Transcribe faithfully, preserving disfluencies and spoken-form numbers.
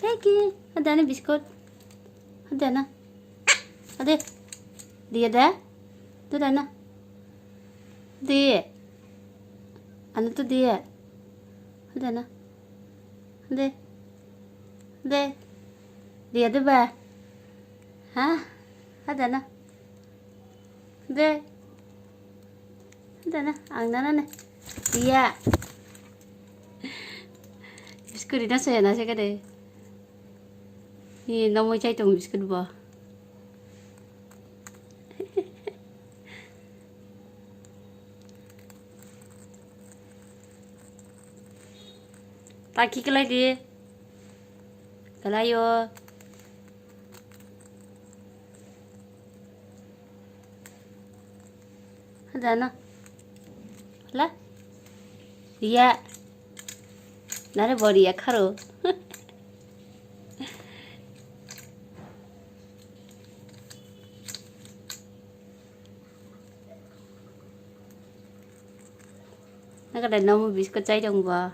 Eki, ada na biscuit. Ada na. Ada. Dia da. Tu da na. Dia. Anu tu dia. Ada na. Ada. Ada. Dia tu ba. Ha? Ada na. Ada. Ada na. Ang na na na. Dia. Biscuit na saya na saya kade. Ni nomoi chai tong biscuit bo. Taki kelai di. Kelai yo. Ada na. La. Iya. Nare bori ya kharo. Naka da nomu biscuit chai dong ba.